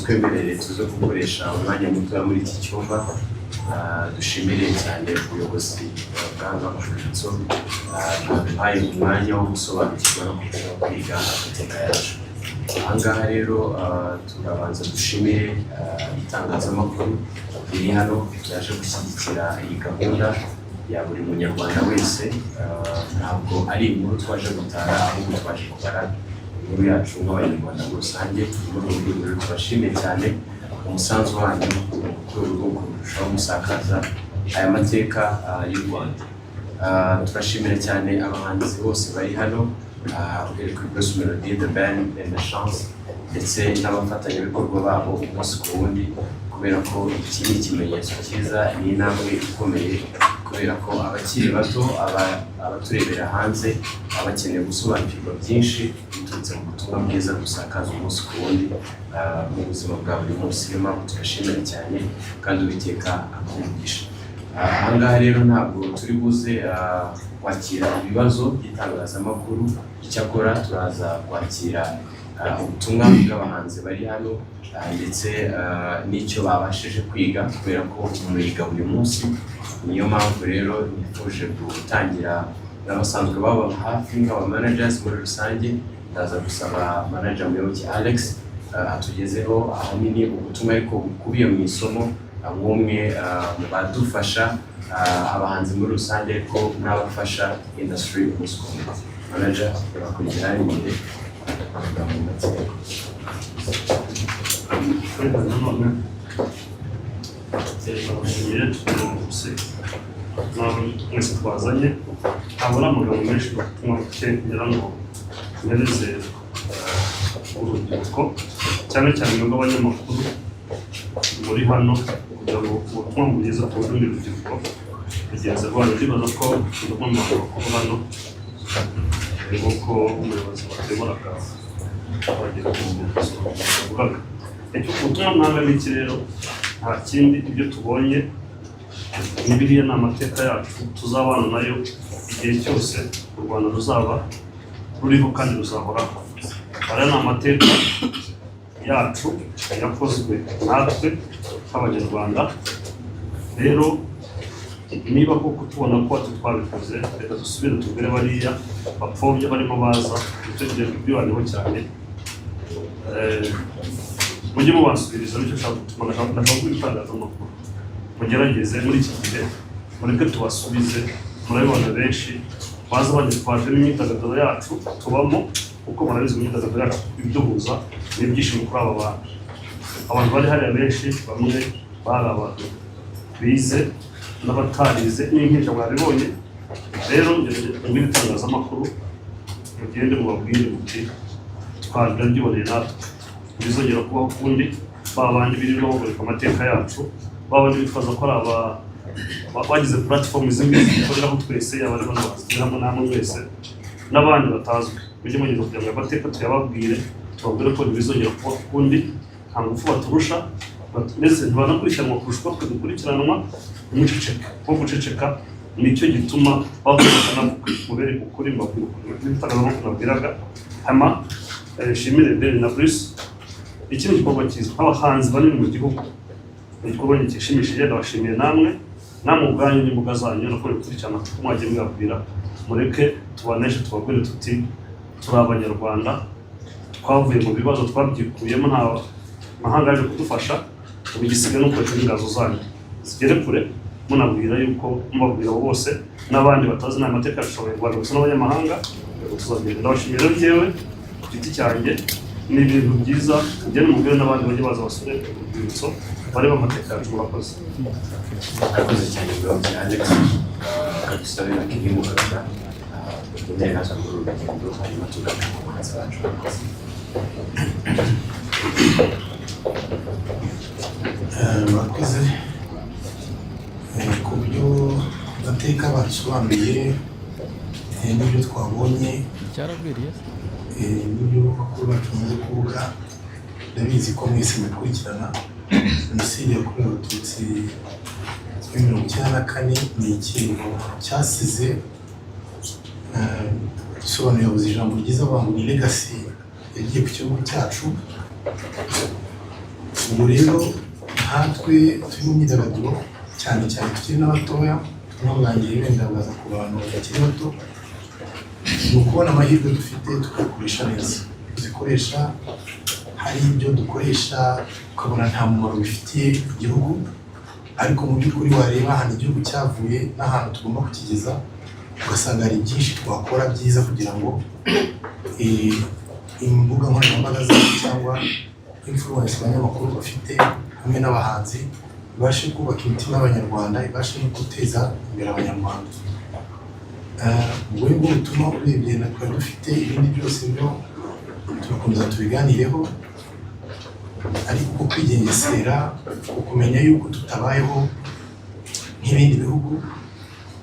Twemerere tuze gukoresha umwanya mutoya muri iki cyumba. Dushimire cyane ubuyobozi bwa Urwibutso bwaduhaye umwanya wo gusobanukirwa no kurushaho kwiga amateka yacu. Aha ngaha rero turabanza dushimire itangazamakuru riri hano ryaje gushyigikira iyi gahunda ya buri munyarwanda wese. Ntabwo ari inkuru twaje gutara, ahubwo twaje kubara inkuru yacu nk'Abanyarwanda muri rusange. Ni muri urwo rwego rero tubashimiye cyane umusanzu wanyu mu rwego rwo kurushaho gusakaza aya mateka y'u Rwanda. Turashimira cyane abahanzi bose bari hano, uhereye kuri Bruce Melody, The Ben, Ben Chance ndetse n'abafatanyabikorwa babo umunsi ku wundi, kubera ko iki ni ikimenyetso cyiza, ni intambwe ikomeye, kubera ko abakiri bato, abaturebera hanze, baba bakeneye gusobanukirwa byinshi biturutse mu butumwa bwiza dusakaza umunsi ku wundi mu buzima bwa buri munsi. Niyo mpamvu tubashimira cyane kandi Uwiteka abahe. Aha ngaha rero ntabwo turi buze kwakira ibibazo by'itangazamakuru, icyakora turaza kwakira ubutumwa bw'abahanzi bari hano ndetse n'icyo babashije kwiga, kubera ko umuntu yiga buri munsi. Niyo mpamvu rero nifuje gutangira n'abasanzwe baba hafi nk'aba managers muri rusange. Ndaza gusaba manager Muyoboke Alex atugezeho ahanini ubutumwa ariko bukubiye mu isomo, nk'umwe mu badufasha abahanzi muri rusange ariko n'abafasha industry umunsi ku wundi. Manager, urakurikira imbere amagambo make. Ariko nanone ndabashimiye bose mwese twazanye. Ntabwo ari amagambo menshi, ubutumwa buke ngira ngo mpereze urubyiruko, cyane cyane rw'abanyamakuru muri hano, kugira ngo ubutumwa bugeze ku rundi rubyiruko rugenzi rwanyu. Ndibaza ko ndi umwe mu bantu bakuru hano, nk'uko umuyobozi wayoboraga abagira yavugaga. Icyo ubutumwa mwanga ni iki rero? Nta kindi, ibyo tubonye ni biriya, ni amateka yacu tuzabana nayo igihe cyose u Rwanda ruzaba ruriho kandi ruzahoraho. Aya ni amateka yacu yakozwe natwe nk'Abanyarwanda. Rero niba koko tubona ko ati twabikoze, reka dusubire tubwire bariya bapfobya barimo baza, icyo gihe tubibaneho cyane. Mujye mubasubiriza, nicyo nshaka gutuma ndashaka kuba itangazamakuru. Mugerageze muri iki gihe, mureke tubasubize. Murabibona, benshi baza bagitwaje n'imyidagaduro yacu tubamo, kuko murabizi, imyidagaduro yacu iduhuza n'ibyishimo kuri aba bantu. Abantu bari hariya benshi, bamwe bari abantu bize n'abatarize n'impinja, mwabibonye. Rero mbwira itangazamakuru, mugende mubabwire muti twarabyiboneye natwe, ntibizongera kubaho ukundi. Ba bandi birirwa bagoreka amateka yacu, ba bandi bitwaza ko ari aba bagize platform izi ngizi dukoreraho twese, yaba ari bano bazigeramo namwe mwese n'abandi batazwi, mujye mugeza kugira ngo amateka tuyababwire, tubabwire ko ntibizongera kuba ukundi. Nta ngufu baturusha, ndetse ntibanakurikiranwa kurusha uko twe dukurikiranwa. Ntimuceceke, kuko guceceka nicyo gituma bavuga bakanavuga. Mubereke ukuri, mbabwire ukuri n'itangazamakuru nabwiraga. Hama nshimire Ben na Bruce. Iki ni igikorwa cyiza nk'abahanzi banini mu gihugu, ni igikorwa gishimishije. Ndabashimiye namwe, namwe ubwanyu n'imbuga zanyu nakore gukurikirana kuko mwagiye mwabwira. Mureke tubaneshe, tubabwire tuti turi Abanyarwanda, twavuye mu bibazo, twabyikuyemo, nta mahanga yaje kudufasha. Ubu igisigaye ni ukoresha n'ingazo zanyu zigere kure, munabwira yuko mubabwira abo bose n'abandi batazi n'aya mateka yacu, Abanyarwanda gusa n'abanyamahanga, yego tuzagenda. Ndabashimiye rero njyewe ku giti cyanjye, ni ibintu byiza. Mugende mubwire n'abandi bajye baza basure urwibutso, barebe amateka yacu. Murakoze. Arakoze cyane Muyoboke Alex. Kadusabe na Kenny Mugarura tugendere natwe muri uru rugendo, hanyuma tugaruke ku bahanzi bacu. Murakoze. Murakoze ku byo mateka badusobanuriye n'ibyo twabonye Cyaragwiriye. N'ibyo bakuru bacu bamaze kuvuga. Ndabizi ko mwese mukurikirana Jenoside yakorewe Abatutsi muri 94. Ni ikintu cyasize isobanuro, yabuze ijambo ryiza, avuga ngo ni legacy yagiye ku gihugu cyacu. Ubwo rero nkatwe turi mu myidagaduro, cyane cyane tukiri n'abatoya, ubutumwa bwanjye wenda bwaza ku bantu bakiri bato, ni ukubona amahirwe dufite tukayakoresha neza. Tuzikoresha, hari ibyo dukoresha ukabona nta mumaro bifitiye igihugu, ariko mu by'ukuri wareba ahantu igihugu cyavuye n'ahantu tugomba kukigeza, ugasanga hari byinshi twakora byiza kugira ngo imbuga nkoranyambaga zacu cyangwa influence abanyamakuru bafite hamwe n'abahanzi ibashe kubaka imitima y'Abanyarwanda, ibashe no guteza imbere Abanyarwanda. Ubwo ni bwo butumwa urebye na twari dufite. Ibindi byose byo turakomeza tubiganireho, ariko uko kwigengesera, ukumenya yuko tutabayeho nk'ibindi bihugu.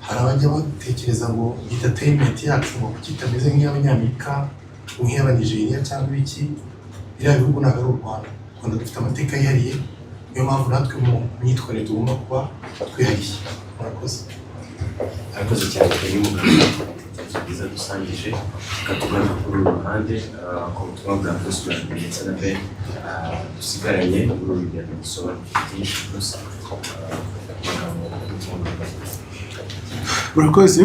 Hari abajya batekereza ngo entertainment yacu ngo kuki itameze nk'iy'Abanyamerika, nk'iy'Abanigeria cyangwa ibiki. Biriya bihugu ntabwo ari u Rwanda. U Rwanda dufite amateka yihariye, niyo mpamvu natwe mu myitwarire tugomba kuba twihariye. Murakoze. Arakoze cyane Kenny Muganga ku bitekerezo byiza dusangije. Reka tugaruke kuri uru ruhande, ku butumwa bwa Bruce Melody ndetse na Ben dusigaranye muri uru rugendo dusobanukiwe byinshi. Bruce, amagambo y'ubutumwa bwa. Murakoze.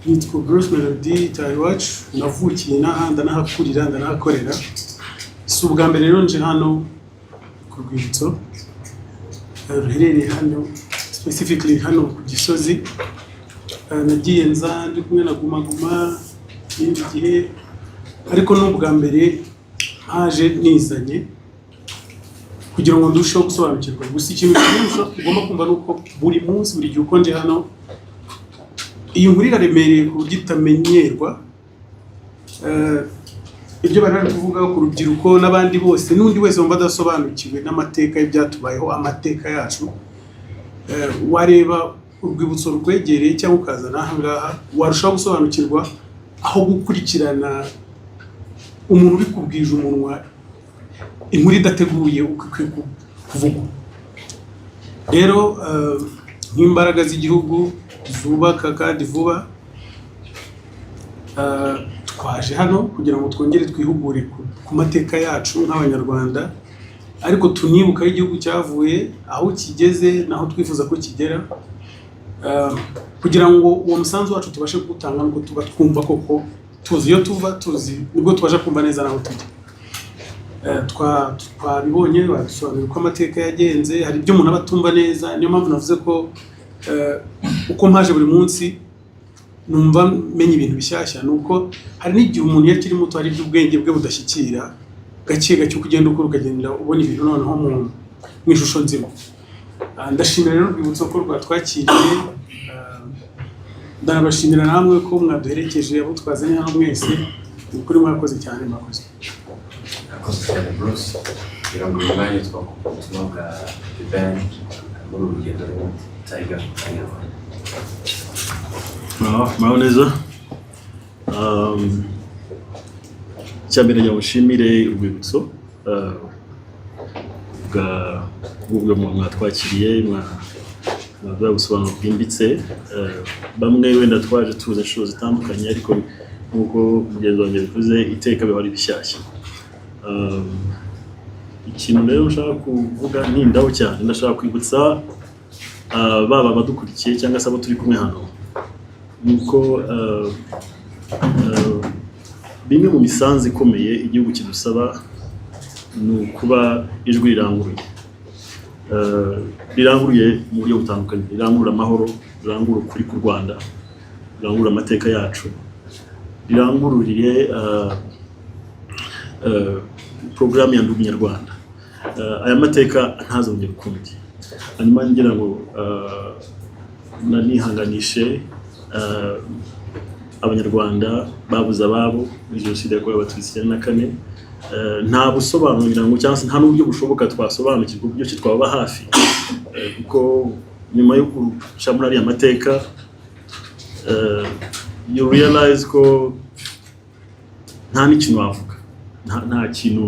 Nitwa Bruce Melody Itahiwacu, navukiye n'aha, ndanahakurira, ndanahakorera. Si ubwa mbere rero nje hano ku rwibutso ruherereye hano, specifically hano ku Gisozi. Nagiye nza ndi kumwe na Guma Guma ikindi gihe, ariko ni ubwa mbere haje nizanye kugira ngo ndusheho gusobanukirwa. Gusa ikintu kimwe ugomba kumva ni uko buri munsi, buri gihe uko nje hano, iyi nkuru iraremereye ku buryo itamenyerwa. Ibyo bari bari kuvuga ku rubyiruko n'abandi bose n'undi wese wumva adasobanukiwe n'amateka y'ibyatubayeho, amateka yacu, wareba urwibutso rukwegereye cyangwa ukaza n'aha ngaha, warushaho gusobanukirwa aho gukurikirana umuntu ubikubwije umunwa, inkuru idateguye uko ikwiye kuvugwa. Rero nk'imbaraga z'igihugu zubaka kandi vuba, twaje hano kugira ngo twongere twihugure ku mateka yacu nk'Abanyarwanda, ariko tunibuka aho igihugu cyavuye, aho kigeze n'aho twifuza ko kigera. Kugira ngo uwo musanzu wacu tubashe kuwutanga nuko tuba twumva koko tuzi iyo tuva, tuzi nibwo tubasha kumva neza n'aho tujya. Twabibonye badusobanurira uko amateka yagenze. Hari ibyo umuntu aba atumva neza, niyo mpamvu navuze ko uko mpaje buri munsi numva menya ibintu bishyashya. Ni uko hari n'igihe umuntu iyo akiri muto hari ibyo ubwenge bwe budashyikira. Gake gake uko ugenda ukura, ukagenda ubona ibintu noneho mu ishusho nzima. Ndashimira rero urwibutso ko rwatwakiriye. Ndanabashimira namwe ko mwaduherekeje, abo twazanye hano mwese. Ni ukuri mwakoze cyane, mwakoze. Murakoze cyane Bruce. Kugira ngo uyu mwanya twakumva ubutumwa bwa The Ben muri uru rugendo rwa Tiger Kanyarwanda. Muraho neza. Icya mbere ngira ngo nshimire urwibutso bwa bw'ubwo mwatwakiriye, mwaduha ubusobanuro bwimbitse. Bamwe wenda twaje tuza inshuro zitandukanye, ariko nk'uko mugenzi wanjye bivuze, iteka biba ari bishyashya. Ikintu rero nshaka kuvuga ntindaho cyane, ndashaka kwibutsa baba abadukurikiye cyangwa se abo turi kumwe hano, nuko bimwe mu misanzu ikomeye igihugu kidusaba ni ukuba ijwi riranguruye. Riranguruye mu buryo butandukanye: rirangurura amahoro, rirangurura ukuri ku Rwanda, rirangurura amateka yacu, rirangururiye porogaramu ya Ndi Umunyarwanda. Aya mateka ntazongere ukundi. Hanyuma ngira ngo nanihanganishe Abanyarwanda babuze ababo muri Jenoside yakorewe Abatutsi 94. Nta busobanuro ngira ngo, cyangwa se nta n'uburyo bushoboka twasobanukirwa uburyo ki twababa hafi, kuko nyuma yo guca muri ariya mateka, you realize ko nta n'ikintu wavuga, nta kintu,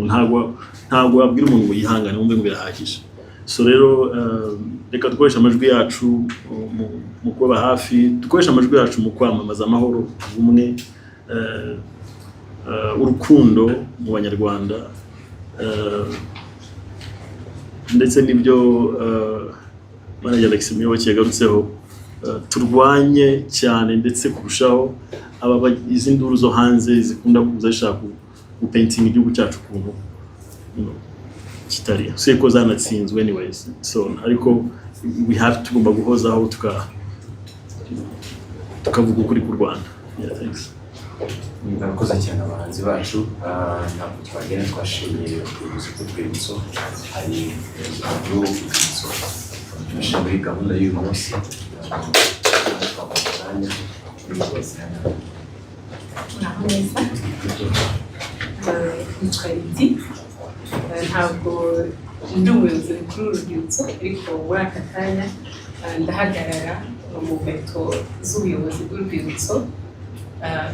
ntabwo wabwira umuntu ngo yihangane wumve ngo birahagije. So rero reka dukoreshe amajwi yacu mu kubaba hafi, dukoreshe amajwi yacu mu kwamamaza amahoro, ubumwe, urukundo mu Banyarwanda. Ndetse n'ibyo manager Alex Muyoboke yagarutseho, turwanye cyane ndetse kurushaho izi nduru zo hanze zikunda kuza zishaka gupaintinga igihugu cyacu ukuntu kitari, usibye ko zanatsinzwe anyways. So ariko we have, tugomba guhozaho tukavuga ukuri ku Rwanda. Yeah, thanks. Murakoze cyane abahanzi bacu. Ntabwo twagenda twashimiye ubuyobozi bw'urwibutso. Hari umuyobozi mukuru w'urwibutso wadufashe muri gahunda y'uyu munsi. Twabaha umwanya. Muraho neza. Nitwa Lydie. Ntabwo ndi umuyobozi mukuru w'urwibutso, ariko muri aka kanya ndahagarara mu nkweto z'ubuyobozi bw'urwibutso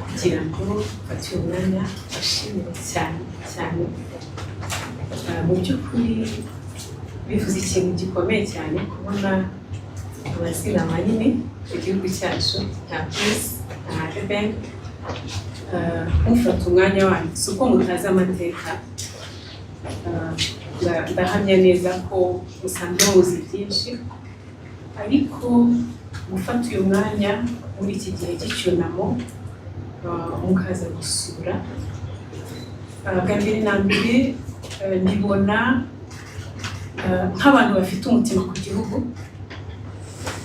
kugira ngo mfate uyu mwanya bashimire cyane cyane. Mu by'ukuri bivuze ikintu gikomeye cyane kubona amazina manini mu gihugu cyacu nka Bruce, nka The Ben, mufata umwanya wanyu. Si uko mutazi amateka, ndahamya neza ko musanzwe muzi byinshi, ariko gufata uyu mwanya muri iki gihe cy'icyunamo, mukaza gusura, bwa mbere na mbere, mbibona nk'abantu bafite umutima ku gihugu,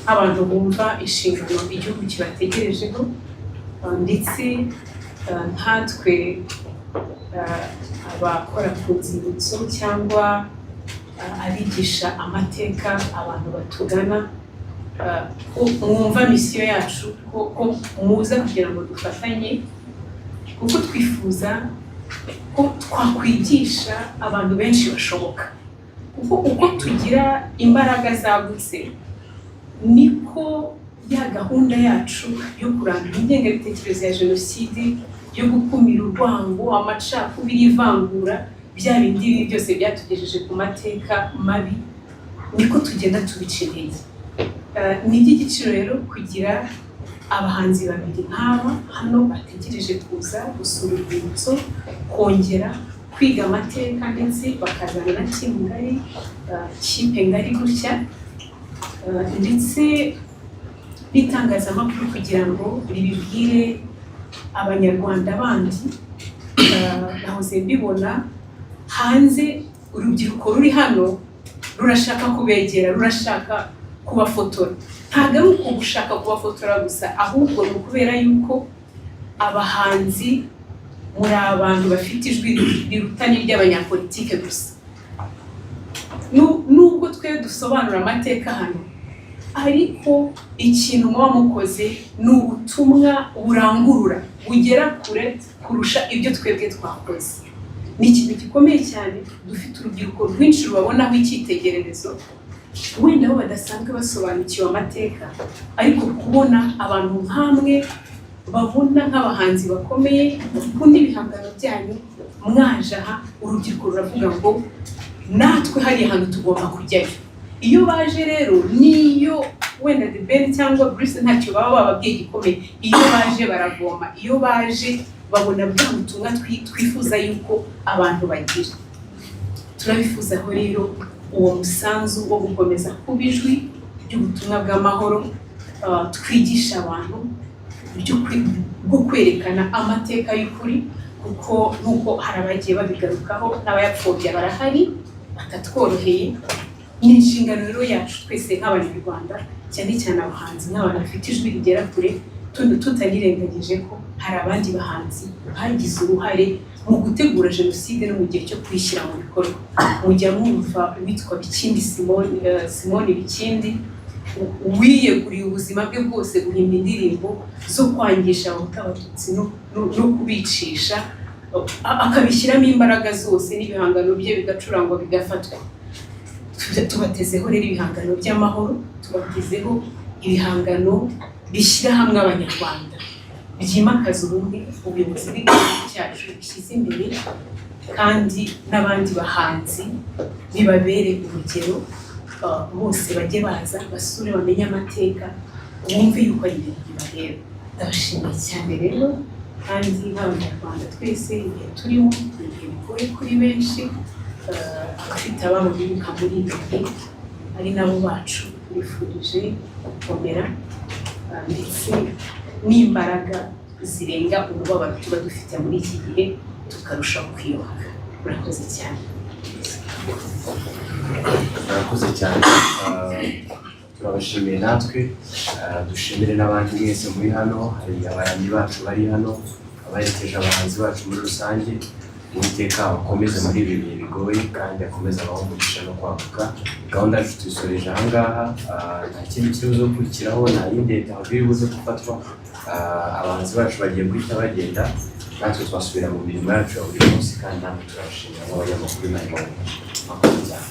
nk'abantu bumva inshingano igihugu kibategerejeho, ndetse nkatwe abakora ku nzibutso cyangwa abigisha amateka abantu batugana, ko mwumva mission yacu, ko muza kugira ngo dufatanye, kuko twifuza ko twakwigisha abantu benshi bashoboka, kuko uko tugira imbaraga zagutse niko ya gahunda yacu yo kurandura ingengabitekerezo ya jenoside, yo gukumira urwango, amacakubiri, ivangura, bya bindi bibi byose byatugejeje ku mateka mabi, niko tugenda tubica intege. Ni iby'igiciro rero kugira abahanzi babiri nk'aba hano bategereje kuza gusura urwibutso, kongera kwiga amateka, ndetse bakazana na team ngari, kipe ngari gutya, ndetse n'itangazamakuru kugira ngo ribibwire Abanyarwanda bandi. Nahoze mbibona hanze, urubyiruko ruri hano rurashaka kubegera, rurashaka kubafotora. Ntabwo ari uko gushaka kubafotora gusa, ahubwo ni ukubera yuko abahanzi muri abantu bafite ijwi riruta n'iry'abanyapolitike gusa. Nubwo twe dusobanura amateka hano, ariko ikintu muba mukoze ni ubutumwa burangurura, bugera kure kurusha ibyo twebwe twakoze. Ni ikintu gikomeye cyane. Dufite urubyiruko rwinshi rubabonaho icyitegererezo, wenda bo badasanzwe basobanukiwe amateka, ariko kubona abantu nk'amwe babona nk'abahanzi bakomeye, bakunda ibihangano byanyu, mwaje aha, urubyiruko ruravuga ngo natwe hariya hantu tugomba kujyayo. Iyo baje rero, niyo wenda The Ben cyangwa Bruce ntacyo baba bababwiye gikomeye, iyo baje baravoma, iyo baje babona bwa butumwa twifuza yuko abantu bagira. Turabifuzaho rero uwo musanzu wo gukomeza kuba ijwi ry'ubutumwa bw'amahoro, twigisha abantu bwo kwerekana amateka y'ukuri, kuko nk'uko hari abagiye babigarukaho, n'abayapfobya barahari batatworoheye. Ni inshingano rero yacu twese nk'Abanyarwanda, cyane cyane abahanzi nk'abantu bafite ijwi rigera kure, tutanirengagije ko hari abandi bahanzi bagize uruhare mu gutegura jenoside no mu gihe cyo kuyishyira mu bikorwa. Mujya mwumva uwitwa Bikindi Simoni, Simoni Bikindi, wiyeguriye ubuzima bwe bwose guhimba indirimbo zo kwangisha Abahutu Abatutsi no kubicisha, akabishyiramo imbaraga zose, n'ibihangano bye bigacurangwa, bigafatwa. Tubatezeho rero ibihangano by'amahoro, tubatezeho ibihangano bishyira hamwe Abanyarwanda, byimakaza ubumwe ubuyobozi bw'igihugu cyacu bishyize imbere, kandi n'abandi bahanzi bibabere urugero, bose bajye baza basure, bamenye amateka, bumve yuko ari ibintu bibareba. Ndabashimiye cyane rero, kandi nk'Abanyarwanda twese, ibihe turimo ni ibihe bigoye kuri benshi. Abafite ababo bibuka muri ibi bihe, ari nabo bacu, bifurije gukomera ndetse n'imbaraga zirenga umubabaro tuba dufite muri iki gihe, tukarushaho kwiyubaka. Murakoze cyane. Murakoze cyane. Turabashimiye natwe. Dushimire n'abandi mwese muri hano. Hari abaramyi bacu bari hano, abaherekeje abahanzi bacu muri rusange. Uwiteka abakomeze muri ibi bihe bigoye kandi akomeze abahe umugisha no kwaguka. Gahunda yacu tuyisoreje aha ngaha. Nta kindi kibazo gukurikiraho, nta yindi interview iri buze gufatwa. Abahanzi bacu bagiye guhita bagenda, natwe twasubira mu mirimo yacu ya buri munsi, kandi namwe turabashimira nk'abanyamakuru. Imana ibahe umugisha. Murakoze cyane.